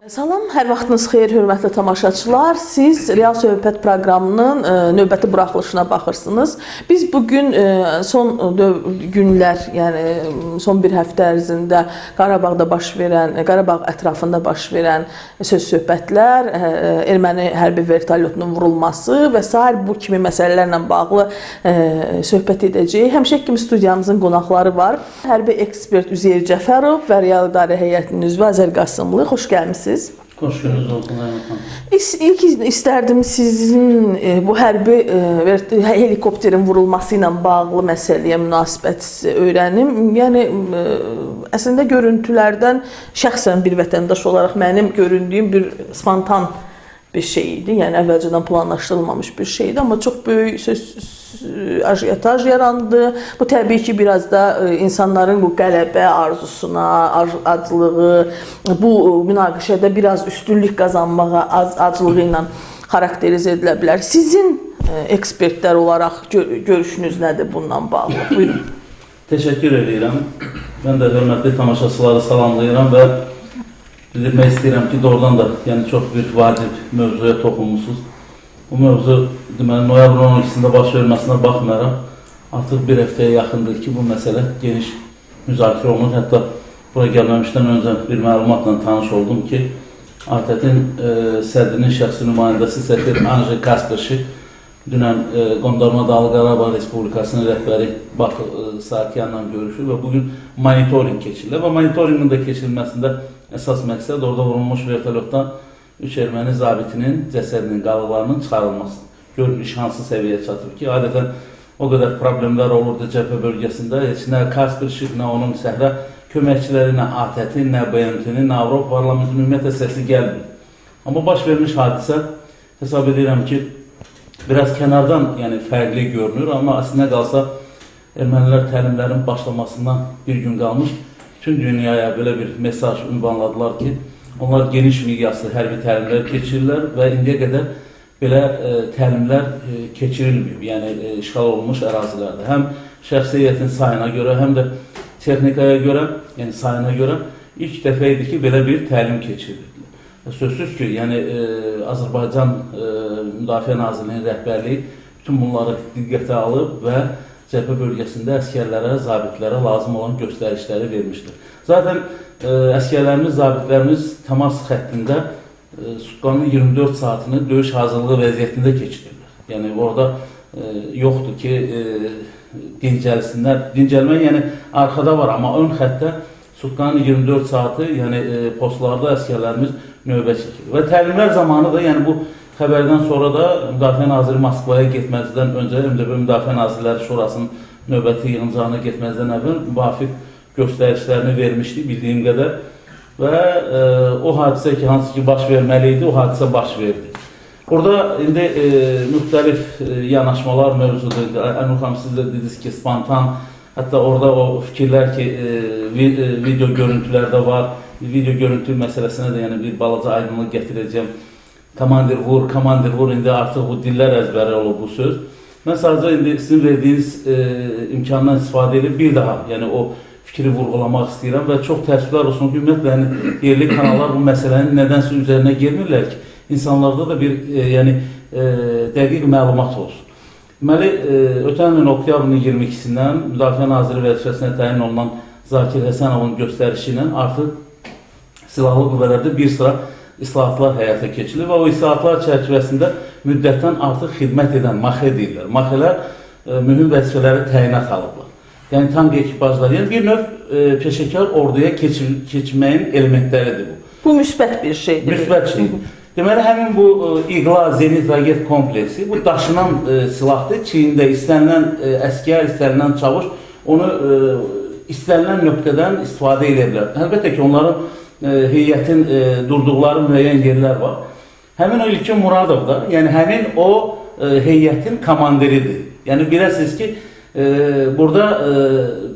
Salam, hər vaxtınız xeyir, hörmətli tamaşaçılar. Siz Real Söhbət proqramının növbəti buraxılışına baxırsınız. Biz bu gün son günlər, yəni son bir həftə ərzində Qarabağda baş verən, Qarabağ ətrafında baş verən söz-söhbətlər, erməni hərbi vertolyotunun vurulması və sair bu kimi məsələlərlə bağlı söhbət edəcəyik. Həmişəki kimi studiyamızın qonaqları var. Hərbi ekspert Üzeyir Cəfərov və Real İdarə Heyətinin üzvü Azər Qasımlı. Xoş gəlmisiniz. Xoş gününüz olsun, Rəyhan xanım. İlk istərdim sizin bu hərbi helikopterin vurulması ilə bağlı məsələyə münasibət öyrənim. Yəni əslində görüntülərdən şəxsən bir vətəndaş olaraq mənim göründüyüm bir spontan bir şey idi. Yəni əvvəlcədən planlaşdırılmamış bir şeydi, amma çox böyük söz ajotaj yarandı. Bu təbii ki, biraz da insanların bu qələbə arzusuna, aclığı, bu münaqişədə biraz üstünlük qazanmağa aclığı ilə xarakterizə edilə bilər. Sizin ekspertlər olaraq görüşünüz nədir bununla bağlı? Buyurun. Təşəkkür edirəm. Mən də hörmətli tamaşaçıları salamlayıram və bildirmək istəyirəm ki, doğrudan da yəni çox bir vacib mövzuya toxunmusunuz. Bu mövzu deməli noyabrın 12-sində baş verməsinə baxmayaraq artıq bir həftəyə yaxındır ki, bu məsələ geniş müzakirə olunur. Hətta bura gəlməmişdən öncə bir məlumatla tanış oldum ki, ATƏT-in sədrinin şəxsi nümayəndəsi səfir Anjey Kasperşik dünən Qondarma Dağlıq Qarabağ Respublikasının rəhbəri Bakı Saakyanla görüşür və bugün monitorinq keçirilir və monitorinqin də keçirilməsində əsas məqsəd orada vurulmuş vertolyotdan 3 erməni zabitinin cəsədinin, qalıqlarının çıxarılması. Görün, iş hansı səviyyəyə çatıb ki, adətən o qədər problemlər olurdu cəbhə bölgəsində, heç nə Kasperşik, nə onun səhra köməkçiləri, nə ATƏT-in, nə BMT-nin, nə Avropa Parlamentinin ümumiyyətlə səsi gəlmir. Amma baş vermiş hadisə hesab edirəm ki, biraz kənardan yəni fərqli görünür, amma əslinə qalsa ermənilər təlimlərin başlamasından bir gün qalmış bütün dünyaya belə bir mesaj ünvanladılar ki, onlar geniş miqyaslı hərbi təlimlər keçirirlər və indiyə qədər belə təlimlər keçirilməyib, yəni işğal olunmuş ərazilərdə. Həm şəxsi heyətin sayına görə, həm də texnikaya görə, yəni sayına görə ilk dəfə idi ki, belə bir təlim keçirildi. Sözsüz ki, yəni Azərbaycan Müdafiə Nazirliyinin rəhbərliyi bütün bunları diqqətə alıb və cəbhə bölgəsində əsgərlərə, zabitlərə lazım olan göstərişləri vermişdir. Zaten əsgərlərimiz, zabitlərimiz təmas xəttində sutkanın 24 saatını döyüş hazırlığı vəziyyətində keçirirlər. Yəni orada yoxdur ki, dincəlsinlər. Dincəlmə yəni arxada var, amma ön xəttdə sutkanın 24 saatı, yəni postlarda əsgərlərimiz növbə çəkir. Və təlimlər zamanı da, yəni bu xəbərdən sonra da Müdafiə Naziri Moskvaya getməzdən öncə, MDB Müdafiə Nazirləri Şurasının növbəti yığıncağına getməzdən əvvəl müvafiq göstərişlərini vermişdi bildiyim qədər və o hadisə ki, hansı ki baş verməli idi, o hadisə baş verdi. Burada indi müxtəlif yanaşmalar mövcuddur. Ənur xanım, siz də dediniz ki, spontan, hətta orada o fikirlər ki, video görüntülərdə var. Video görüntü məsələsinə də yəni bir balaca aydınlıq gətirəcəyəm. Komandir vur, komandir vur, indi artıq bu dillər əzbəri olub bu söz. Mən sadəcə indi sizin verdiyiniz imkandan istifadə edib bir daha, yəni o fikri vurğulamaq istəyirəm və çox təəssüflər olsun ki, ümumiyyətlə yəni, yerli kanallar bu məsələnin nədənsə üzərinə gelmirlər ki, insanlarda da bir yəni dəqiq məlumat olsun. Deməli, ötən ilin oktyabrın 22-sindən Müdafiə Naziri vəzifəsinə təyin olunan Zakir Həsənovun göstərişi ilə artıq silahlı qüvvələrdə bir sıra islahatlar həyata keçirilir və o islahatlar çərçivəsində müddətdən artıq xidmət edən maxe deyirlər. Maxelər mühüm vəzifələrə təyinat alıblar. Yəni tank ekipajları, yəni bir növ peşəkar orduya keçməyin elementləridir bu. Bu müsbət bir şeydir. Müsbət şeydir. Deməli, həmin bu İqla zenit raket kompleksi, bu daşınan silahdır. Çiyində istənilən əskər, istənilən çavuş onu istənilən nöqtədən istifadə edə bilər. Əlbəttə ki, onların heyətin durduqları müəyyən yerlər var. Həmin o İlkin Muradov da, yəni həmin o heyətin komandiridir. Yəni biləsiniz ki, burada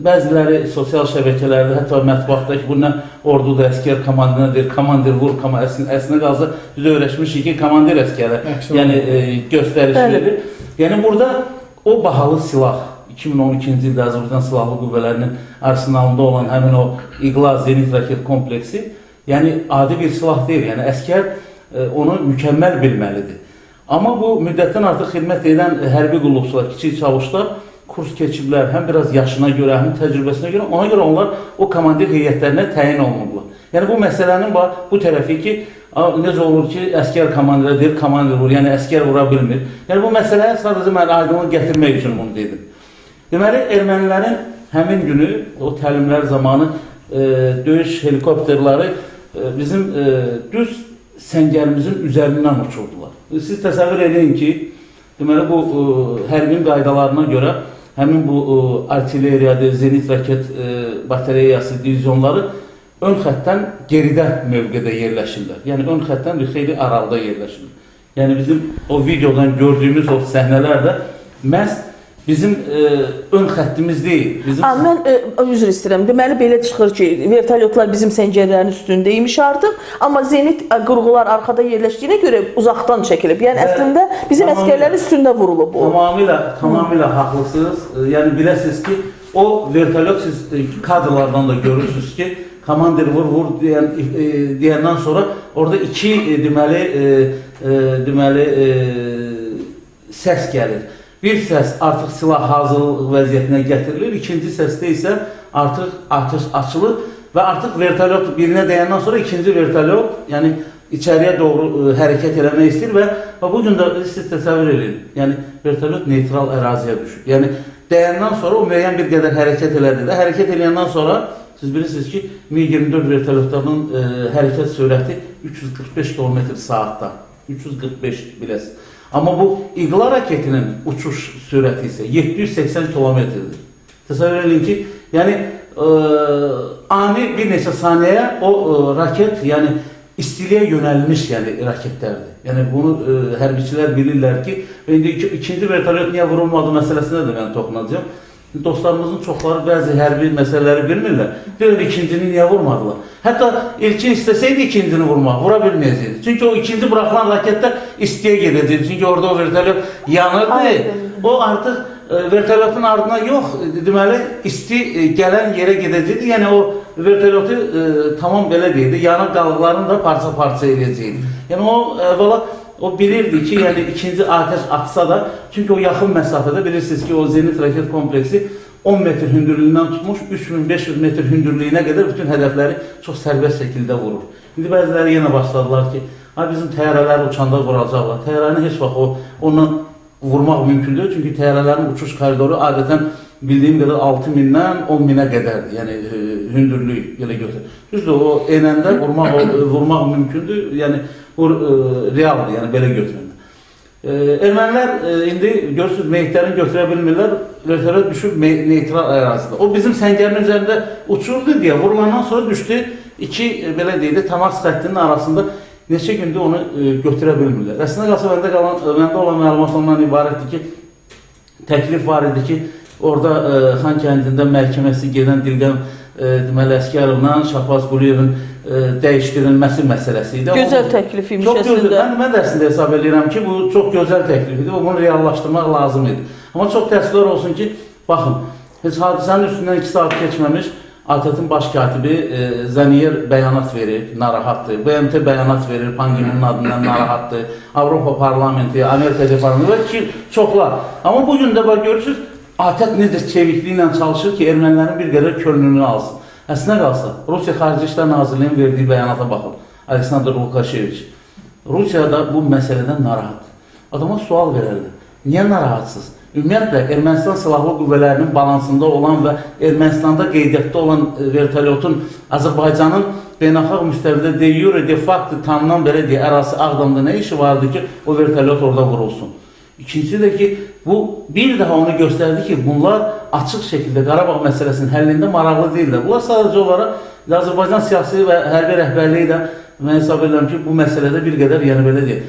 bəziləri sosial şəbəkələrdə, hətta mətbuatda ki, bu nə orduda əskər komandirinə deyir, komandir vur, əslinə qalsa biz öyrəşmişik ki, komandir əskərə, yəni göstəriş verir. Yəni burada o bahalı silah, 2012-ci ildə Azərbaycan Silahlı Qüvvələrinin arsenalında olan həmin o İqla zenit raket kompleksi Yəni adi bir silah deyil. Yəni əskər onu mükəmməl bilməlidir. Amma bu müddətdən artıq xidmət edən hərbi qulluqçular, kiçik çavuşlar kurs keçiblər, həm biraz yaşına görə, həm təcrübəsinə görə, ona görə onlar o komandir heyətlərinə təyin olunublar. Yəni bu məsələnin bu tərəfi ki, necə olur ki, əskər komandirə deyir, komandir vur, yəni əskər vura bilmir. Yəni bu məsələyə sadəcə mən aydınlıq gətirmək üçün bunu dedim. Deməli, ermənilərin həmin günü o təlimlər zamanı döyüş helikopterləri bizim düz səngərimizin üzərindən uçurdular. Siz təsəvvür edin ki, deməli bu hərbin qaydalarına görə həmin bu artilleriyadır, zenit raket batareyası, divizyonları ön xəttdən geridə mövqedə yerləşirlər. Yəni ön xəttdən bir xeyli aralıda yerləşirlər. Yəni bizim o videodan gördüyümüz o səhnələr də məhz bizim ön xəttimiz deyil. Bizim... Mən üzr istəyirəm. Deməli belə çıxır ki, vertolyotlar bizim səngərlərin üstündəymiş artıq, amma zenit qurğular arxada yerləşdiyinə görə uzaqdan çəkilib. Yəni əslində bizim əsgərlərin üstündə vurulub o. Tamamilə haqlısınız. Yəni biləsiniz ki, o vertolyot siz kadrlardan da görürsünüz ki, komandir vur vur deyəndən sonra orada iki deməli səs gəlir. Bir səs artıq silah hazırlıq vəziyyətinə gətirilir, ikinci səsdə isə artıq atəş açılır və artıq vertolyot birinə dəyəndən sonra ikinci vertolyot, yəni içəriyə doğru hərəkət eləmək istəyir və bu gün də siz təsəvvür edin, yəni vertolyot neytral əraziyə düşür. Yəni dəyəndən sonra o müəyyən bir qədər hərəkət elədi də, hərəkət eləyəndən sonra siz bilirsiniz ki, MiG-24 vertolyotlarının hərəkət sürəti 345 km saatda, 345 biləsiniz. Amma bu İqla raketinin uçuş sürəti isə 780 kilometrdir. Təsəvvür edin ki, yəni ani bir neçə saniyə o raket, yəni istiliyə yönəlmiş yəni raketlərdir. Yəni bunu hərbiçilər bilirlər ki, indi ikinci vertolyot niyə vurulmadı məsələsinə də mən toxunacağam. Dostlarımızın çoxları bəzi hərbi məsələləri bilmirlər. Deyirlər, ikincini niyə vurmadılar? Hətta ilkin istəsəydi ikincini vurmaq, vura bilməyəcəkdi. Çünki o ikinci buraxılan raketlər istiyə gedəcəkdi. Çünki orada o vertolyot yanırdı. Aydın. O artıq vertolyotun ardına yox, deməli isti gələn yerə gedəcəkdi. Yəni o vertolyotu tamam belə deyildi, yanıq qalıqlarını da parça-parça eləyəcəkdi. Yəni o əvvəla o bilirdi ki, yəni ikinci atəş atsa da, çünki o yaxın məsafədə bilirsiniz ki, o zenit raket kompleksi 10 metr hündürlüyündən tutmuş 3500 metr hündürlüyünə qədər bütün hədəfləri çox sərbəst şəkildə vurur. İndi bəziləri yenə başladılar ki, bizim təyyarələr uçanda vuracaqlar. Təyyarəni heç vaxt ondan vurmaq mümkün deyil, çünki təyyarələrin uçuş koridoru adətən bildiyim qədər 6000-dən 10.000-ə qədərdir, yəni hündürlük belə götür. Düzdür, o enəndə vurmaq mümkündür, yəni bu realdır, yəni belə götürəndə. Ermənilər indi görürsünüz, meyitlərini götürə bilmirlər, vertolyot düşüb neytral ərazidə. O bizim səngərin üzərində uçurdu deyə vurulandan sonra düşdü iki, belə deyək də, təmas xəttinin arasında neçə gündür onu götürə bilmirlər. Əslində qalsa məndə olan məlumat ondan ibarətdir ki, təklif var idi ki, orada Xan kəndində məhkəməsi gedən Dilqəm deməli Əsgərovla Şahbaz Quliyevin dəyişdirilməsi məsələsi idi. Gözəl təklif imiş çox əslində. Gözəl, mən də əslində hesab edirəm ki, bu çox gözəl təklif idi və bunu reallaşdırmaq lazım idi. Amma çox təəssüflər olsun ki, baxın, heç hadisənin üstündən 2 saat keçməmiş ATƏT-in baş katibi Zaniyer bəyanat verir, narahatdır. BMT bəyanat verir, Pan Ki-munun adından narahatdır. Avropa Parlamenti, Amerika Deparlamenti və ki, çoxlar. Amma bugün də bax görürsünüz, ATƏT necə çevikliyi ilə çalışır ki, ermənilərin bir qədər könlünü alsın. Əslinə qalsa, Rusiya Xarici İşlər Nazirliyinin verdiyi bəyanata baxın. Aleksandr Lukaşeviç. Rusiyada bu məsələdən narahatdır. Adama sual verərdi. Niyə narahatsınız? Ümumiyyətlə, Ermənistan Silahlı Qüvvələrinin balansında olan və Ermənistanda qeydiyyatda olan vertolyotun Azərbaycanın beynəlxalq müstəvidə de jure, de facto tanınan belə deyə ərazisi Ağdamda nə işi vardı ki, o vertolyot orada vurulsun? İkincisi də ki, bu bir daha onu göstərdi ki, bunlar açıq şəkildə Qarabağ məsələsinin həllində maraqlı deyirlər. Bunlar sadəcə olaraq Azərbaycan siyasi və hərbi rəhbərliyi də mən hesab edirəm ki, bu məsələdə bir qədər, yəni belə deyək,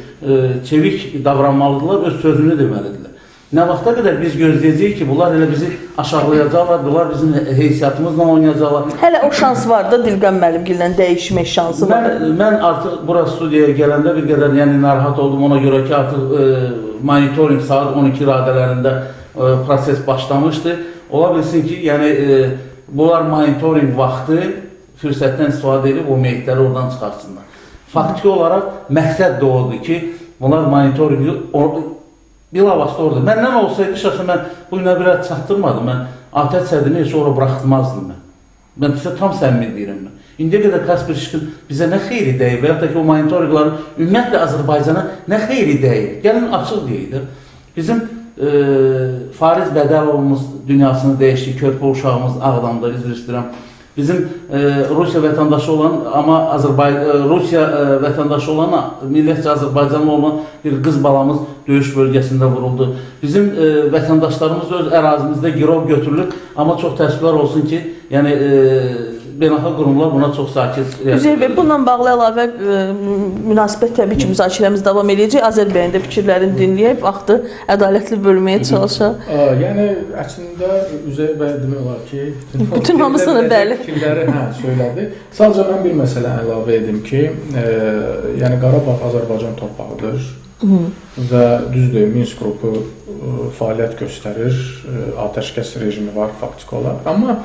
çevik davranmalıdırlar, öz sözünü deməlidirlər. Nə vaxta qədər biz gözləyəcəyik ki, bunlar elə bizi aşağılayacaqlar, bunlar bizim heysiyyatımızla oynayacaqlar. Hələ o şans var da Dilqəm müəllimgillə dəyişmək şansı var. Mən artıq bura studiyaya gələndə bir qədər yəni narahat oldum ona görə ki, artıq monitoring saat 12 radələrində proses başlamışdı. Ola bilsin ki, yəni bunlar monitoring vaxtı fürsətdən istifadə edib o meyitləri oradan çıxartsınlar. Faktiki olaraq məqsəd də odur ki, bunlar monitorinqi bilavasitə orada. Məndən olsaydı, şəxsən mən bu günə biraz çatdırmadım. Mən atəş sədrini heç ora buraxmazdım mən. Mən sizə tam səmimi deyirəm mən. İndiyə qədər Kasper Şikin bizə nə xeyri dəyib və yaxud da ki, o monitorinqların ümumiyyətlə Azərbaycana nə xeyri dəyib? Gəlin açıq deyək də. Bizim Fariz Bədəlovumuz dünyasını dəyişdi, körpə uşağımız Ağdamda, üzr istəyirəm. Bizim Rusiya vətəndaşı olan, amma Rusiya vətəndaşı olan, millətcə Azərbaycanlı olan bir qız balamız döyüş bölgəsində vuruldu. Bizim vətəndaşlarımız öz ərazimizdə girov götürülür, amma çox təəssüflər olsun ki, yəni beynəlxalq qurumlar buna çox sakit reaksiya Üzeyir bəy, verir. bununla bağlı əlavə münasibət təbii ki, müzakirəmiz davam eləyəcək. Azər bəyin də fikirlərini dinləyək, vaxtı ədalətli bölməyə çalışaq. Yəni əslində Üzeyir bəy demək olar ki, bütün hamısını bəli. Fikirləri söylədi. Sadəcə mən bir məsələ əlavə edim ki, yəni Qarabağ Azərbaycan torpağıdır. Və düzdür, Minsk qrupu fəaliyyət göstərir, atəşkəs rejimi var faktiki olaraq. Amma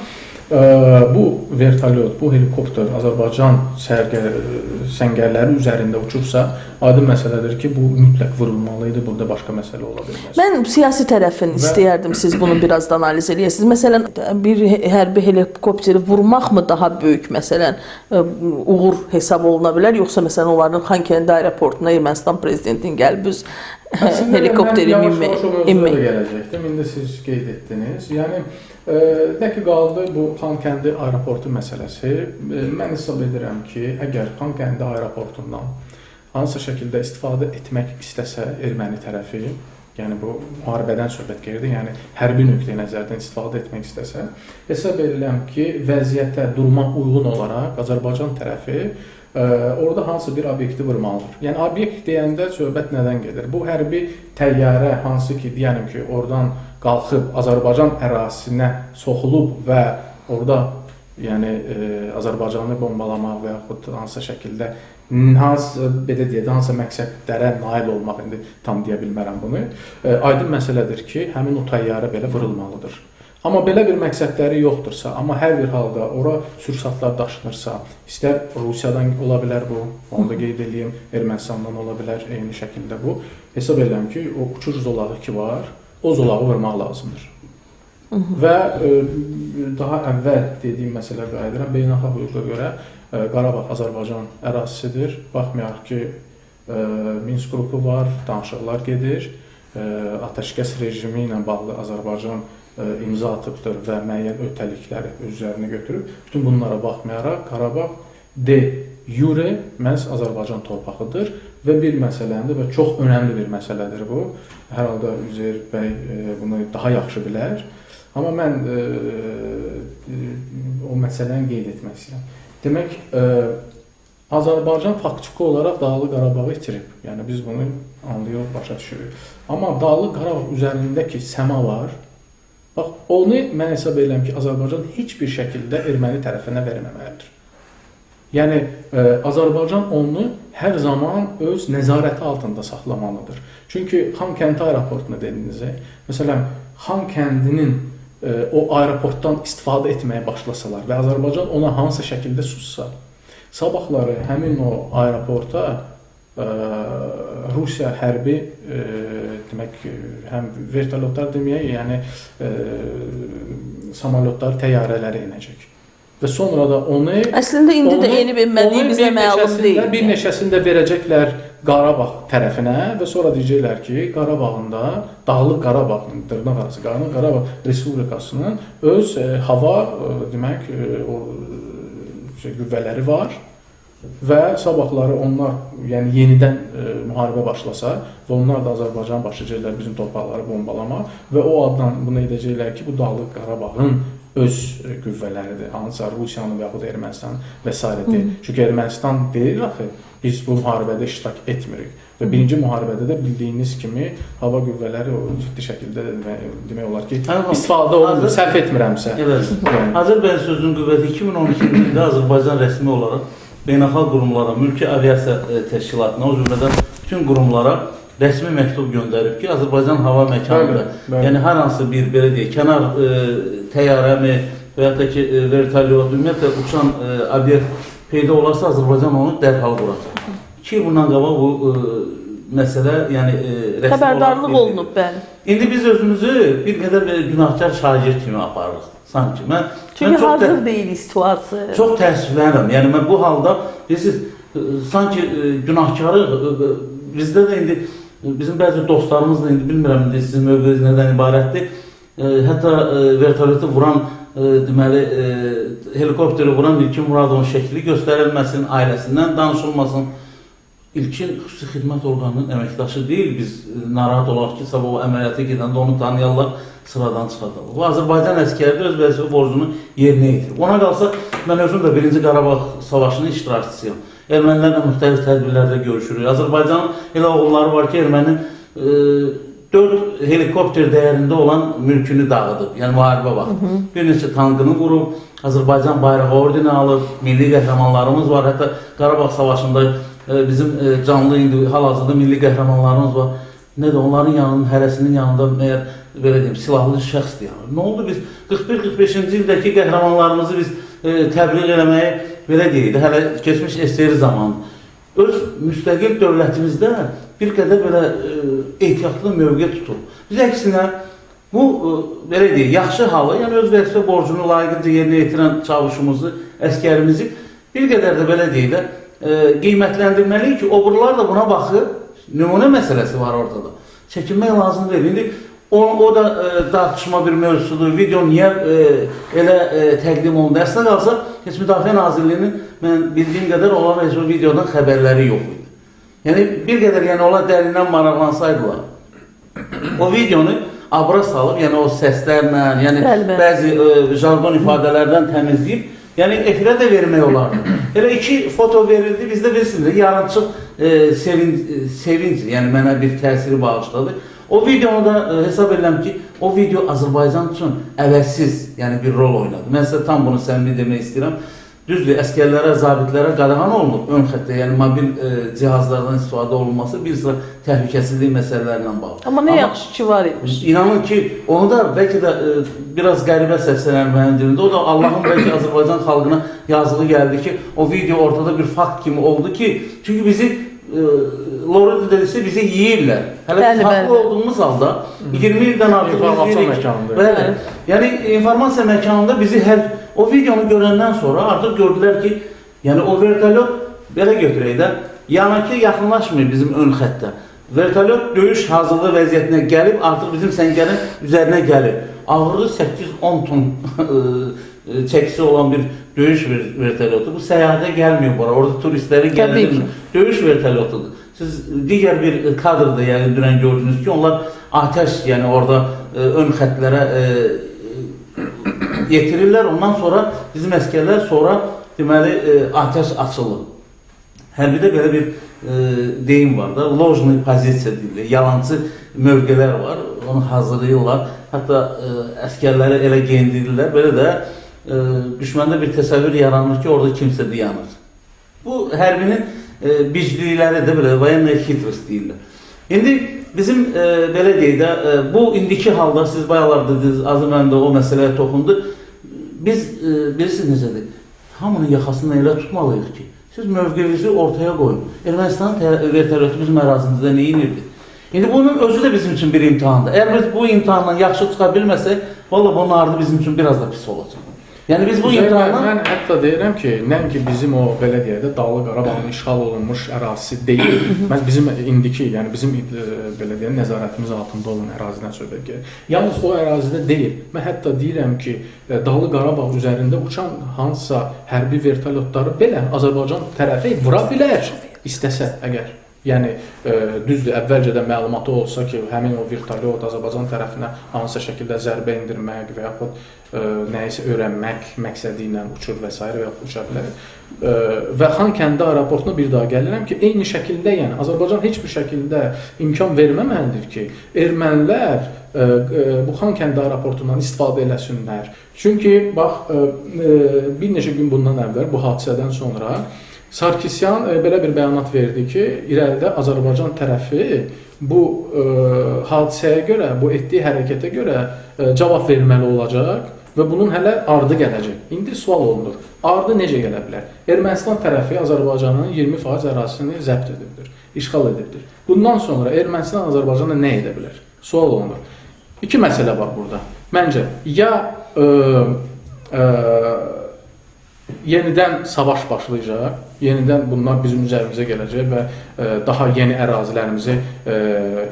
bu vertolyot, bu helikopter Azərbaycan səngərləri üzərində uçursa, aydın məsələdir ki, bu mütləq vurulmalı idi. Burada başqa məsələ ola bilməz. Mən siyasi tərəfini istəyərdim siz bunu biraz da analiz eləyəsiniz. Məsələn, bir hərbi helikopteri vurmaqmı daha böyük, məsələn, uğur hesab oluna bilər, yoxsa məsələn onların Xankəndi aeroportuna Ermənistan prezidentinin gəlib öz helikopteri minmək. Mən gələcəkdim. İndi siz qeyd etdiniz. Yəni nə ki qaldı bu Xankəndi aeroportu məsələsi, mən hesab edirəm ki, əgər Xankəndi aeroportundan hansısa şəkildə istifadə etmək istəsə erməni tərəfi, yəni bu müharibədən söhbət gedir, yəni hərbi nöqteyi nəzərdən istifadə etmək istəsə, hesab edirəm ki, vəziyyətə, duruma uyğun olaraq Azərbaycan tərəfi orada hansı bir obyekti vurmalıdır. Yəni obyekt deyəndə söhbət nədən gedir? Bu hərbi təyyarə hansı ki, deyəlim ki, oradan qalxıb Azərbaycan ərazisinə soxulub və orada yəni Azərbaycanı bombalamaq və yaxud hansısa şəkildə hansı, belə deyək, hansısa məqsədlərə nail olmaq, indi tam deyə bilmərəm bunu. Aydın məsələdir ki, həmin o təyyarə belə vurulmalıdır. Amma belə bir məqsədləri yoxdursa, amma hər bir halda ora sursatlar daşınırsa, istər Rusiyadan ola bilər bu, onu da qeyd eləyim, Ermənistandan ola bilər eyni şəkildə bu. Hesab edirəm ki, o uçuş zolağı ki var, o zolağı vurmaq lazımdır. Və daha əvvəl dediyim məsələ qayıdıram, beynəlxalq hüquqa görə Qarabağ Azərbaycan ərazisidir. Baxmayaraq ki, Minsk qrupu var, danışıqlar gedir, atəşkəs rejimi ilə bağlı Azərbaycan imza atıbdır və müəyyən öhdəlikləri öz üzərinə götürüb. Bütün bunlara baxmayaraq Qarabağ de jure məhz Azərbaycan torpağıdır və bir məsələdir və çox önəmli bir məsələdir bu. Hər halda Üzeyir bəy bunu daha yaxşı bilər. Amma mən o məsələni qeyd etmək istəyirəm. Demək, Azərbaycan faktiki olaraq Dağlıq Qarabağı itirib. Yəni biz bunu anlıyoruz, başa düşürük. Amma Dağlıq Qarabağ üzərindəki səma var. Bax, onu mən hesab edirəm ki, Azərbaycan heç bir şəkildə erməni tərəfinə verməməlidir. Yəni, Azərbaycan onu hər zaman öz nəzarəti altında saxlamalıdır. Çünki Xankəndi aeroportunu dediniz, məsələn, Xankəndinin o aeroportdan istifadə etməyə başlasalar və Azərbaycan ona hansısa şəkildə sussa, sabahları həmin o aeroporta Rusiya hərbi demək, həm vertolyotlar deməyək, yəni samolyotlar, təyyarələri enəcək. Və sonra da onu... Əslində indi də enib enmədiyi bizə məlum deyil. Bir neçəsini də verəcəklər Qarabağ tərəfinə və sonra deyəcəklər ki, Qarabağın da, Dağlıq Qarabağ, dırnaq arası Qarabağ Respublikasının öz hava demək, qüvvələri var. Və sabahları onlar, yəni yenidən müharibə başlasa və onlar da Azərbaycan başlayacaqlar bizim torpaqları bombalamaq və o addan bunu edəcəklər ki, bu Dağlıq Qarabağın öz qüvvələridir, hansısa Rusiyanın və yaxud Ermənistanın və s. deyil. Çünki Ermənistan deyir axı, biz bu müharibədə iştirak etmirik. Və birinci müharibədə də bildiyiniz kimi hava qüvvələri o ciddi şəkildə demək olar ki, istifadə olunur, səhv etmirəmsə. Evet. Azərbaycan sözünün qüvvəti 2012-ci ildə Azərbaycan rəsmi olaraq beynəlxalq qurumlara, mülki aviasiya təşkilatına, o cümlədən bütün qurumlara rəsmi məktub göndərib ki, Azərbaycan hava məkanında, yəni hər hansı bir, belə deyək, kənar təyyarəmi, və ya da ki, vertolyot, ümumiyyətlə uçan obyekt peyda olarsa, Azərbaycan onu dərhal vuracaq. 2 il bundan qabaq bu məsələ, yəni rəsmi xəbərdarlıq olunub, bəli. İndi biz özümüzü bir qədər günahkar şagird kimi aparırıq sanki. Çünki mən hazır deyilik situasiya. Çox təəssüflənirəm. Yəni mən bu halda bilirsiniz, sanki günahkarı bizdə də indi bizim bəzi dostlarımız da indi bilmirəm indi sizin mövqeyiniz nədən ibarətdir. Hətta vertolyotu vuran deməli helikopteri vuran İlkin Muradovun şəkli göstərilməsin, ailəsindən danışılmasın. İlkin xüsusi xidmət orqanının əməkdaşı deyil. Biz narahat olaq ki, sabah o əməliyyata gedəndə onu tanıyarlar, sıradan çıxardarlar. Bu Azərbaycan əskəri də öz vəzifə borcunu yerinə yetirib. Ona qalsa, mən özüm də 1-ci Qarabağ Savaşının iştirakçısıyam. Ermənilərlə müxtəlif tədbirlərdə görüşürük. Azərbaycanın elə oğulları var ki, erməninin 4 helikopter dəyərində olan mülkünü dağıdıb, yəni müharibə vaxtı. Bir neçə tankını vurub, Azərbaycan bayrağı ordeni alıb, milli qəhrəmanlarımız var. Hətta Qarabağ Savaşında bizim canlı indi hal-hazırda milli qəhrəmanlarımız var. Nə də onların yanının, hərəsinin yanında məyər, belə deyim, silahlı şəxs dayanır. Nə oldu biz 41-45-ci ildəki qəhrəmanlarımızı biz təbliğ eləməyi belə deyildi, hələ keçmiş SSR zamanı. Öz müstəqil dövlətimizdə bir qədər belə ehtiyatlı mövqe tutub. Biz əksinə bu, belə deyək, yaxşı halı, yəni öz vəzifə borcunu layiqincə yerinə yetirən çavuşumuzu, əskərimizi bir qədər də belə deyək də qiymətləndirməliyik ki, oburlar da buna baxır, nümunə məsələsi var ortada. Çəkinmək lazım deyil. İndi o da tartışma bir mövzusudur. Video niyə elə təqdim olundu? Əslində qalsa, heç Müdafiə Nazirliyinin mən bildiyim qədər onların heç o videodan xəbərləri yox idi. Yəni bir qədər yəni onlar dərindən maraqlansaydılar, o videonu abra salıb, yəni o səslərlə, yəni bəzi jargon ifadələrdən təmizləyib, yəni efirə də vermək olardı. Elə 2 foto verildi, bizdə bilirsiniz, yarımçıq sevinc, yəni mənə bir təsiri bağışladı. O videonu da hesab edirəm ki, o video Azərbaycan üçün əvəzsiz, yəni bir rol oynadı. Mən sizə tam bunu səmimi demək istəyirəm. Düzdür, əskərlərə, zabitlərə qadağan olunub ön xəttə, yəni mobil cihazlardan istifadə olunması bir sıra təhlükəsizlik məsələlərlə bağlı. Amma nə yaxşı ki var imiş. İnanın ki, onu da bəlkə də biraz qəribə səslənər mənim dilimdə. O da Allahın bəlkə Azərbaycan xalqına yazığı gəldi ki, o video ortada bir fakt kimi oldu ki, çünki bizi Lordu dedisi bizi yeyirlər. Hələ biz haqlı olduğumuz halda 20 ildən artıq informasiya məkanında. Bəli. Yəni informasiya məkanında bizi hər o videonu görəndən sonra artıq gördülər ki, yəni o vertolyot belə götürək də, yanakı yaxınlaşmır bizim ön xəttə. Vertolyot döyüş hazırlığı vəziyyətinə gəlib, artıq bizim səngərin üzərinə gəlir. Ağırlığı 8-10 ton çəkisi olan bir döyüş vertolyotu. Bu səyahətə gəlmiyor bura. Orada turistləri gəlir. Döyüş vertolyotudur. Siz digər bir kadrda, yəni dünən gördünüz ki, onlar atəş, yəni orada ön xətlərə yetirirlər. Ondan sonra bizim əskərlər sonra deməli atəş açılır. Hərbidə belə bir deyim var da, lojni pozisiya deyilir, yalancı mövqelər var, onu hazırlayırlar. Hətta əskərləri elə geyindirirlər, belə də düşməndə bir təsəvvür yaranır ki, orada kimsə dayanır. Bu hərbinin biclikləri də belə, voyenная хитрость deyirlər. İndi bizim belə deyək də, bu indiki halda siz bayaqlar dediniz, Azim müəllim də o məsələyə toxundu. Biz bilirsiniz necədir? Hamının yaxasını elə tutmalıyıq ki, siz mövqeyinizi ortaya qoyun. Ermənistanın vertolyotu bizim ərazimizdə nə edirdi? İndi bunun özü də bizim üçün bir imtahandır. Əgər biz bu imtahandan yaxşı çıxa bilməsək, valla bunun ardı bizim üçün biraz da pis olacaq. Yəni biz bu imtahandan... Mən hətta deyirəm ki, nəinki bizim o, belə deyək də, Dağlıq Qarabağın işğal olunmuş ərazisi deyil. Mən bizim indiki, yəni bizim belə deyək, nəzarətimiz altında olan ərazidən söhbət gedir. Yalnız o ərazidə deyil. Mən hətta deyirəm ki, Dağlıq Qarabağ üzərində uçan hansısa hərbi vertolyotları belə Azərbaycan tərəfi vura bilər, istəsə əgər. Yəni, düzdür, əvvəlcədən məlumatı olsa ki, həmin o vertolyot Azərbaycan tərəfinə hansısa şəkildə zərbə endirmək və yaxud nəyisə öyrənmək məqsədi ilə uçur və s. və yaxud uça bilər. Və Xankəndi aeroportuna bir daha gəlirəm ki, eyni şəkildə, yəni Azərbaycan heç bir şəkildə imkan verməməlidir ki, ermənilər bu Xankəndi aeroportundan istifadə eləsinlər. Çünki, bax, bir neçə gün bundan əvvəl, bu hadisədən sonra Sarkisyan belə bir bəyanat verdi ki, irəlidə Azərbaycan tərəfi bu hadisəyə görə, bu etdiyi hərəkətə görə cavab verməli olacaq Və bunun hələ ardı gələcək. İndi sual olunur. Ardı necə gələ bilər? Ermənistan tərəfi Azərbaycanın 20% ərazisini zəbt edibdir, işğal edibdir. Bundan sonra Ermənistan Azərbaycanla nə edə bilər? Sual olunur. İki məsələ var burada. Məncə, ya yenidən savaş başlayacaq, yenidən bunlar bizim üzərimizə gələcək və daha yeni ərazilərimizi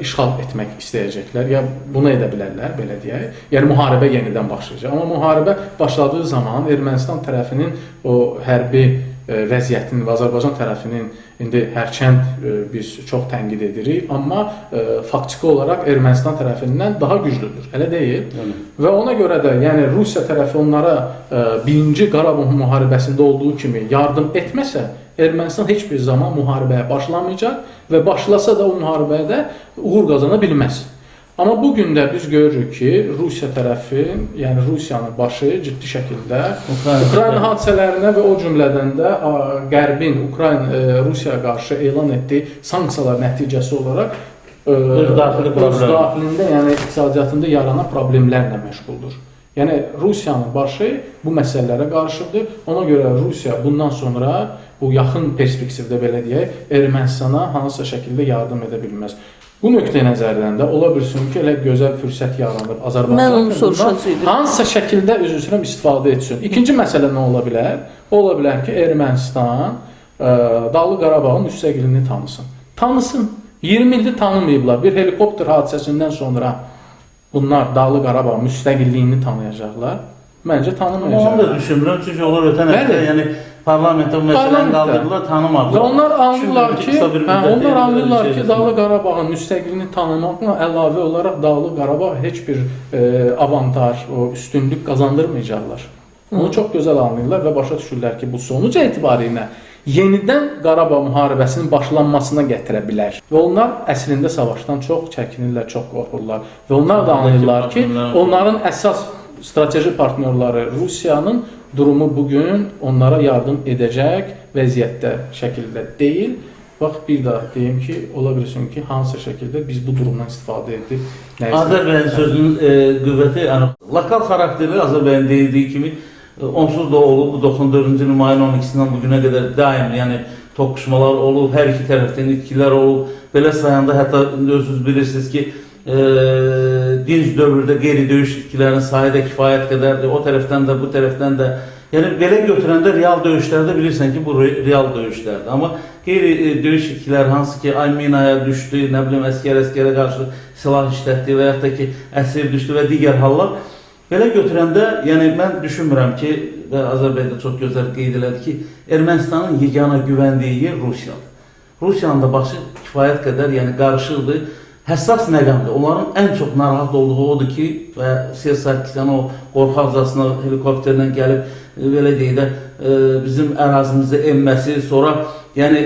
işğal etmək istəyəcəklər. Ya bunu edə bilərlər, belə deyək. Yəni müharibə yenidən başlayacaq. Amma müharibə başladığı zaman Ermənistan tərəfinin o hərbi vəziyyətinin və Azərbaycan tərəfinin indi hərçənd biz çox tənqid edirik, amma faktiki olaraq Ermənistan tərəfindən daha güclüdür. Elə deyil. Yəni. Və ona görə də, yəni Rusiya tərəfi onlara birinci Qarabağ müharibəsində olduğu kimi yardım etməsə, Ermənistan heç bir zaman müharibəyə başlamayacaq və başlasa da o müharibədə uğur qazana bilməz. Amma bu gün də biz görürük ki, Rusiya tərəfi, yəni Rusiyanın başı ciddi şəkildə Ukrayna hadisələrinə və o cümlədən də Qərbin Rusiyaya qarşı elan etdiyi sanksiyalar nəticəsi olaraq öz daxili daxilində, yəni iqtisadiyyatında yaranan problemlərlə məşğuldur. Yəni Rusiyanın başı bu məsələlərə qarşıdır. Ona görə Rusiya bundan sonra bu yaxın perspektivdə belə deyək, Ermənistana hansısa şəkildə yardım edə bilməz. Bu nöqteyi nəzərdən də ola bilsin ki, elə gözəl fürsət yaranıb Azərbaycan. Mən onu soruşacaqdım. Hansısa şəkildə üzr istəyirəm istifadə etsin. İkinci məsələ nə ola bilər? Ola bilər ki, Ermənistan Dağlıq Qarabağın müstəqilliyini tanısın. Tanısın. 20 ildir tanımayıblar. Bir helikopter hadisəsindən sonra bunlar Dağlıq Qarabağ müstəqilliyini tanıyacaqlar. Məncə tanımayacaqlar. Onu da düşünmürəm, çünki onlar ötən həftə, yəni parlamentdə bu məsələni qaldırdılar, tanımadılar. Və onlar anlayırlar ki, Dağlıq Qarabağın müstəqilliyini tanımaqla əlavə olaraq Dağlıq Qarabağ heç bir avantaj, o üstünlük qazandırmayacaqlar. Onu çox gözəl anlayırlar və başa düşürlər ki, bu sonuc etibarilə yenidən Qarabağ müharibəsinin başlanmasına gətirə bilər. Və onlar əslində savaşdan çox çəkinirlər, çox qorxurlar. Və onlar da anlayırlar ki, onların əsas strateji partnyorları Rusiyanın durumu bugün onlara yardım edəcək vəziyyətdə, şəkildə deyil. Bax, bir daha deyim ki, ola bilsin ki, hansısa şəkildə biz bu durumdan istifadə edib. Azərbaycan sözünün qüvvəti, yəni lokal xarakterli Azərbaycan deyildiyi kimi onsuz da olub, bu 94-cü ilin mayın 12-sindən bugünə qədər daim, yəni toqquşmalar olub, hər iki tərəfdən itkilər olub. Belə sayanda hətta özünüz bilirsiniz ki, dinc dövrdə qeyri-döyüş itkilərinin sayı da kifayət qədərdir. O tərəfdən də, bu tərəfdən də. Yəni belə götürəndə real döyüşlərdə bilirsən ki, bu real döyüşlərdir. Amma qeyri-döyüş itkiləri hansı ki, ay minaya düşdü, nə bilim, əskər-əskərə qarşı silah işlətdi və yaxud da ki, əsir düşdü və digər hallar. Belə götürəndə, yəni mən düşünmürəm ki, və Azərbaycanda çox gözəl qeyd elədi ki, Ermənistanın yeganə güvəndiyi yer Rusiyadır. Rusiyanın da başı kifayət qədər, yəni qarışıqdır. Həssas məqamdır. Onların ən çox narahat olduğu odur ki, və Serj Sarkisyan o qorxaqcasına helikopterlə gəlib, belə deyək də, bizim ərazimizə enməsi, sonra yəni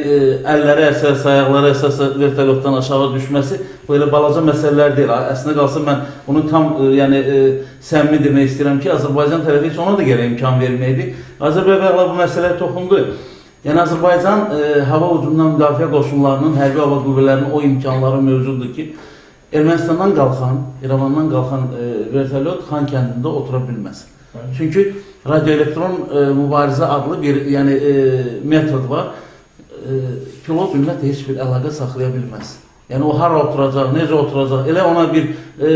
əlləri əsas, ayaqları əsas vertolyotdan aşağı düşməsi, bu elə balaca məsələlər deyil. Əslində qalsa mən bunu tam yəni səmimi demək istəyirəm ki, Azərbaycan tərəfi heç ona da gərək imkan verməydi. Azərbaycan bu məsələyə toxundu. Yəni Azərbaycan hava hücumundan müdafiə qoşunlarının, hərbi hava qüvvələrinin o imkanları mövcuddur ki, Ermənistandan qalxan, İrəvandan qalxan vertolyot Xan kəndində otura bilməz. Çünki radioelektron mübarizə adlı bir yəni metod var. Pilot ümumiyyətlə heç bir əlaqə saxlaya bilməz. Yəni o hara oturacaq, necə oturacaq, elə ona bir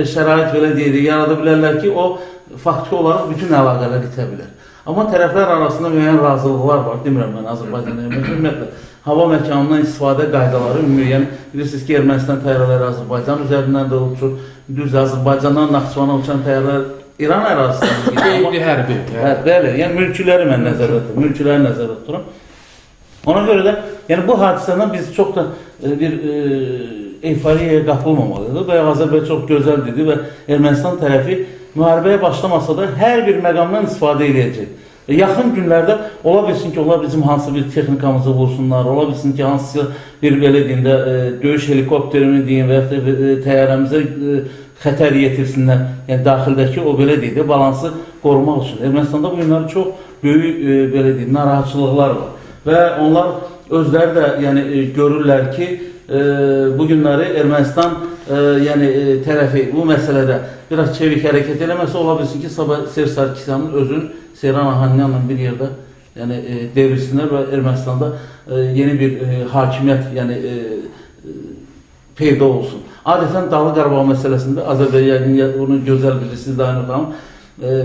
şərait belə deyirik, yarada bilərlər ki, o faktiki olaraq bütün əlaqələr itə bilər. Amma tərəflər arasında müəyyən razılıqlar var, demirəm mən Azərbaycan Ermənistan, ümumiyyətlə hava məkanından istifadə qaydaları ümumi, yəni bilirsiniz ki, Ermənistan təyyarələri Azərbaycan üzərindən də uçur, düz Azərbaycandan Naxçıvana uçan təyyarələr İran ərazisindən gedir. Qeyri hərbi. Bəli, yəni mülkiləri mən nəzərdə tuturam, mülkiləri nəzərdə tuturam. Ona görə də, yəni bu hadisədən biz çox da bir eyfariyaya qapılmamalıyıq. Bayaq Azərbaycan çox gözəl dedi və Ermənistan tərəfi müharibəyə başlamasa da hər bir məqamdan istifadə edəcək. Yaxın günlərdə ola bilsin ki, onlar bizim hansı bir texnikamızı vursunlar, ola bilsin ki, hansısa bir belə deyim də döyüş helikopterimi deyim və yaxud da təyyarəmizə xətər yetirsinlər. Yəni daxildəki o belə deyim də balansı qorumaq üçün. Ermənistanda bu günləri çox böyük belə deyim narahatçılıqlar var və onlar özləri də yəni görürlər ki, bu günləri Ermənistan yəni tərəfi bu məsələdə biraz çevik hərəkət eləməsə, ola bilsin ki, sabah Serj Sarkisyanın özünün Seyran Ahanyanla bir yerdə yəni devrilsinlər və Ermənistanda yeni bir hakimiyyət yəni peyda olsun. Adətən Dağlıq Qarabağ məsələsində Azərbaycan bunu gözəl bilirsiniz, Dayanır xanım,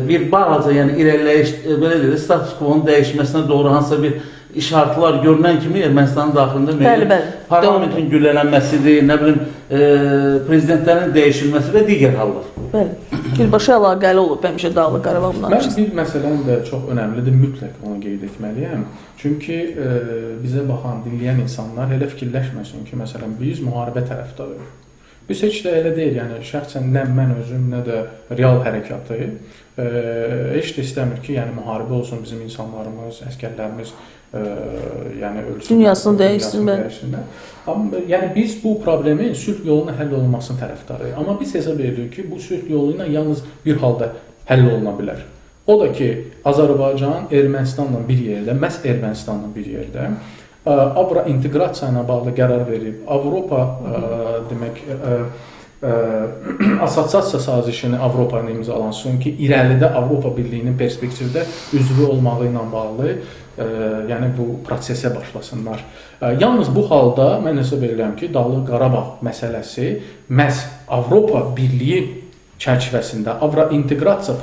bir balaca yəni irəliləyiş, belə deyək, status quo-nun dəyişməsinə doğru hansısa bir işarətlər görünən kimi Ermənistanın daxilində müəyyən parlamentin güllələnməsidir, nə bilim, prezidentlərin dəyişilməsi və digər hallar. Bəli, birbaşa əlaqəli olub həmişə Dağlıq Qarabağ münaqişəsi. Mən bir məsələni də çox önəmlidir, mütləq onu qeyd etməliyəm. Çünki bizə baxan, dinləyən insanlar elə fikirləşməsin ki, məsələn, biz müharibə tərəfdarıyıq. Biz heç də elə deyil, yəni şəxsən nə mən özüm, nə də real hərəkatı heç də istəmir ki, yəni müharibə olsun, bizim insanlarımız, əskərlərimiz yəni ölsün, dünyasını dəyişsinlər. Amma yəni biz bu problemin sülh yoluna həll olunmasının tərəfdarıyıq. Amma biz hesab edirik ki, bu sülh yolu ilə yalnız bir halda həll oluna bilər. O da ki, Azərbaycan Ermənistanla bir yerdə, məhz Ermənistanla bir yerdə Avro inteqrasiya ilə bağlı qərar verib, Avropa demək assosiasiya sazişini Avropa ilə imzalansın ki, irəlidə Avropa Birliyinin perspektivdə üzvü olmağı ilə bağlı yəni bu prosesə başlasınlar. Yalnız bu halda mən hesab edirəm ki, Dağlıq Qarabağ məsələsi məhz Avropa Birliyi çərçivəsində Avro inteqrasiya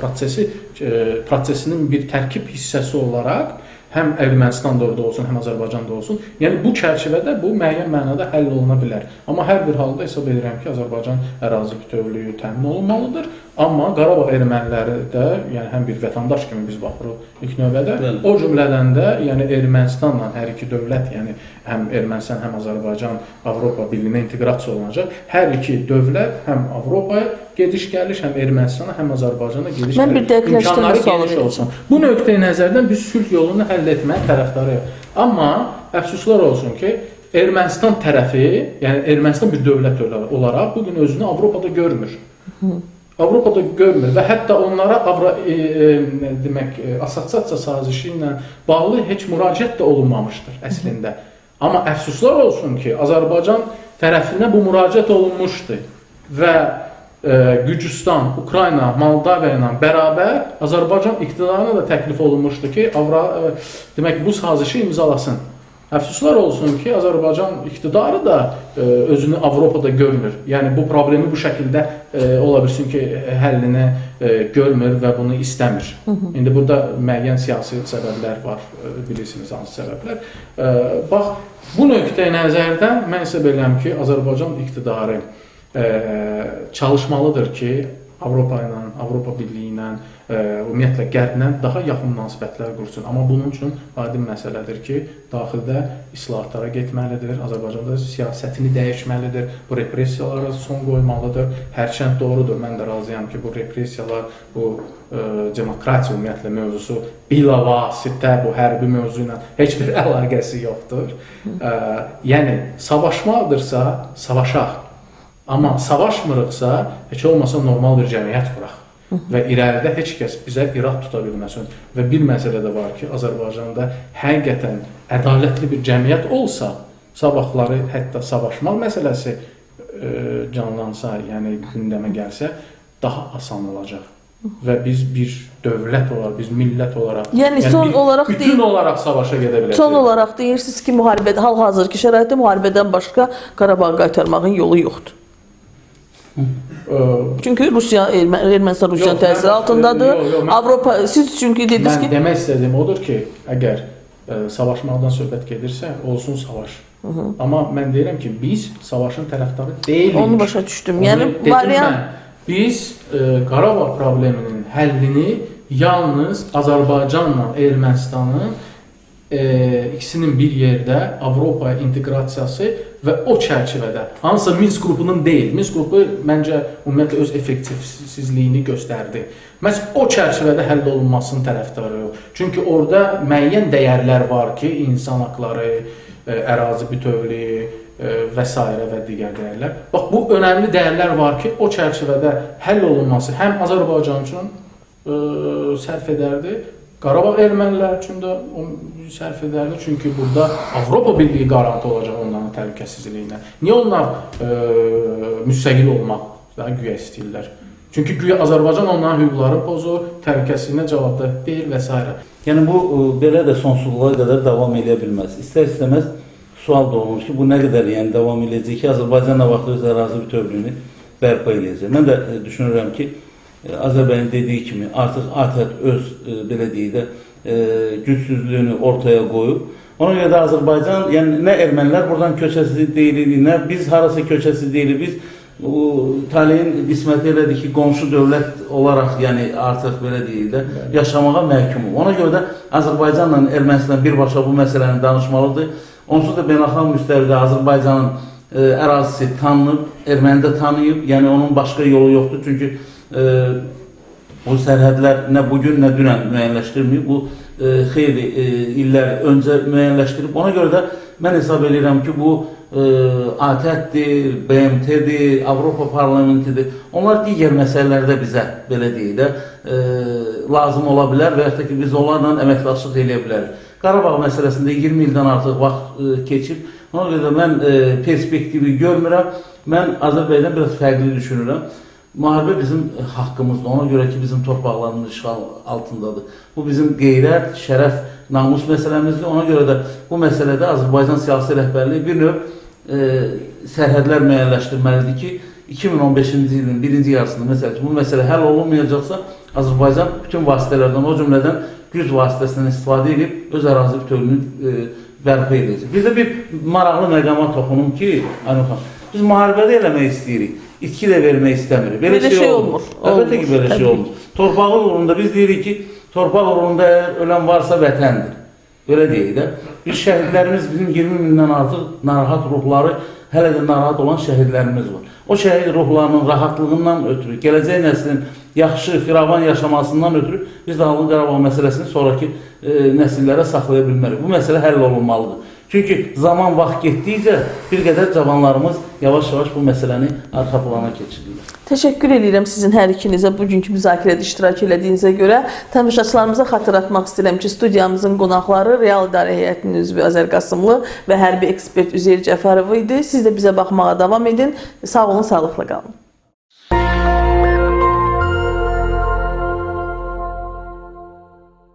prosesinin bir tərkib hissəsi olaraq həm Ermənistan da orada olsun, həm Azərbaycan da olsun. Yəni bu çərçivədə bu müəyyən mənada həll oluna bilər. Amma hər bir halda hesab edirəm ki, Azərbaycan ərazi bütövlüyü təmin olunmalıdır. Amma Qarabağ erməniləri də, yəni həm bir vətəndaş kimi biz baxırıq ilk növbədə, o cümlədən də, yəni Ermənistanla hər iki dövlət, yəni həm Ermənistan, həm Azərbaycan Avropa Birliyinə inteqrasiya olunacaq. Hər iki dövlət həm Avropaya gediş-gəliş, həm Ermənistana, həm Azərbaycana gediş-gəliş imkanları geniş olsun. Bu nöqteyi nəzərdən biz sülh yolunu həll etməyə tərəfdarıyıq. Amma əfsuslar olsun ki, Ermənistan tərəfi, yəni Ermənistan bir dövlət olaraq bugün özünü Avropada görmür. Avropada görmür və hətta onlara demək, assosiasiya sazişi ilə bağlı heç müraciət də olunmamışdır əslində. Amma əfsuslar olsun ki, Azərbaycan tərəfindən bu müraciət olunmuşdu və Gürcüstan, Ukrayna, Moldaviya ilə bərabər Azərbaycan iqtidarına da təklif olunmuşdu ki, demək, bu sazişi imzalasın. Əfsuslar olsun ki, Azərbaycan iqtidarı da özünü Avropada görmür. Yəni bu problemi bu şəkildə ola bilsin ki, həllini görmür və bunu istəmir. İndi burada müəyyən siyasi səbəblər var, bilirsiniz hansı səbəblər. Bax, bu nöqteyi nəzərdən mən hesab edirəm ki, Azərbaycan iqtidarı çalışmalıdır ki, Avropa ilə, Avropa Birliyi ilə, ümumiyyətlə Qərblə daha yaxın münasibətlər qursun. Amma bunun üçün aydın məsələdir ki, daxildə islahatlara getməlidir, Azərbaycanda siyasətini dəyişməlidir, bu repressiyalara son qoymalıdır. Hərçənd doğrudur, mən də razıyam ki, bu repressiyalar, bu demokratiya ümumiyyətlə mövzusu bilavasitə bu hərbi mövzu ilə heç bir əlaqəsi yoxdur. Yəni, savaşmaqdırsa, savaşaq. Amma savaşmırıqsa, heç olmasa normal bir cəmiyyət quraq və irəlidə heç kəs bizə irad tuta bilməsin. Və bir məsələ də var ki, Azərbaycanda həqiqətən ədalətli bir cəmiyyət olsa, sabahları hətta savaşmaq məsələsi canlansa, yəni gündəmə gəlsə, daha asan olacaq. Və biz bir dövlət olaraq, biz millət olaraq, yəni son olaraq bütün olaraq savaşa gedə biləcəyik. Son olaraq deyirsiniz ki, müharibədə, hal-hazırki şəraitdə müharibədən başqa Qarabağı qaytarmağın yolu yoxdur. Çünki Rusiya, Ermənistan Rusiyanın təsiri altındadır. Yox, Avropa, siz çünki dediniz ki... Mən demək istədiyim odur ki, əgər savaşmaqdan söhbət gedirsə, olsun savaş. Amma mən deyirəm ki, biz savaşın tərəfdarı deyilik. Onu başa düşdüm. Yəni, variant... Biz Qarabağ probleminin həllini yalnız Azərbaycanla Ermənistanın ikisinin bir yerdə Avropa inteqrasiyası və o çərçivədə, hansısa Minsk qrupunun deyil, Minsk qrupu məncə ümumiyyətlə öz effektivsizliyini göstərdi. Məhz o çərçivədə həll olunmasının tərəfdarıyıq. Çünki orada müəyyən dəyərlər var ki, insan haqları, ərazi bütövlüyü və s. və digər dəyərlər. Bax, bu önəmli dəyərlər var ki, o çərçivədə həll olunması həm Azərbaycan üçün sərf edərdi, Qarabağ ermənilər üçün də sərf edərdi, çünki burada Avropa Birliyi qarantı olacaq onların təhlükəsizliyinə. Niyə onlar müstəqil olmaq da güya istəyirlər? Çünki güya Azərbaycan onların hüquqlarını pozur, təhlükəsizliyinə cavabdeh deyil və s. Yəni bu belə də sonsuzluğa qədər davam eləyə bilməz. İstər-istəməz sual doğulur ki, bu nə qədər yəni davam eləyəcək ki, Azərbaycan nə vaxt öz ərazi bütövlüyünü bərpa eləyəcək. Mən də düşünürəm ki, Azərbaycan dediyi kimi artıq ATƏT öz belə deyək də gücsüzlüyünü ortaya qoyub. Ona görə də Azərbaycan, yəni nə ermənilər buradan köçəsi deyilik, nə biz harasa köçəsi deyilik, biz bu taleyin qisməti elədir ki, qonşu dövlət olaraq, yəni artıq belə deyək də, yaşamağa məhkumuq. Ona görə də Azərbaycanla Ermənistan birbaşa bu məsələni danışmalıdır. Onsuz da beynəlxalq müstəvidə Azərbaycanın ərazisi tanınıb, erməni də tanıyıb, yəni onun başqa yolu yoxdur. Çünki bu sərhədlər nə bugün, nə dünən müəyyənləşdirməyib, bu xeyli illər öncə müəyyənləşdirib. Ona görə də mən hesab edirəm ki, bu ATƏT-dir, BMT-dir, Avropa Parlamentidir. Onlar digər məsələlərdə bizə, belə deyək də, lazım ola bilər və yaxud da ki, biz onlarla əməkdaşlıq eləyə bilərik. Qarabağ məsələsində 20 ildən artıq vaxt keçib. Ona görə də mən perspektivi görmürəm. Mən Azərbaycan biraz fərqli düşünürəm. Müharibə bizim haqqımızdır. Ona görə ki, bizim torpaqlarımız işğal altındadır. Bu bizim qeyrət, şərəf, namus məsələmizdir. Ona görə də bu məsələdə Azərbaycan siyasi rəhbərliyi bir növ sərhədlər müəyyənləşdirməlidir ki, 2015-ci ilin birinci yarısında məsəl üçün bu məsələ həll olunmayacaqsa, Azərbaycan bütün vasitələrdən, o cümlədən güc vasitəsindən istifadə edib öz ərazi bütövlüyünü bərpa edəcək. Bir də bir maraqlı məqama toxunum ki, Aynur xanım, biz müharibədə eləmək istəyirik, itki də vermək istəmirik. Belə şey olmur. Əlbəttə ki, belə şey olmur. Torpağın uğrunda biz deyirik ki, torpaq uğrunda əgər ölən varsa vətəndir. Belə deyik də. Biz şəhidlərimiz, bizim 20 mindən artıq narahat ruhları, hələ də narahat olan şəhidlərimiz var. O şəhid ruhlarının rahatlığından ötürü, gələcək nəslin yaxşı, firavan yaşamasından ötürü biz Dağlıq Qarabağ məsələsini sonraki nəsillərə saxlaya bilmərik. Bu məsələ həll olunmalıdır. Çünki zaman vaxt getdikcə bir qədər cavanlarımız yavaş-yavaş bu məsələni arxa plana keçirirlər. Təşəkkür edirəm sizin hər ikinizə bugünkü müzakirədə iştirak elədiyinizə görə. Tamaşaçılarımıza xatırlatmaq istəyirəm ki, studiyamızın qonaqları Real İdarə Heyətinin üzvü Azər Qasımlı və hərbi ekspert Üzeyir Cəfərov idi. Siz də bizə baxmağa davam edin. Sağ olun, sağlıqla qalın.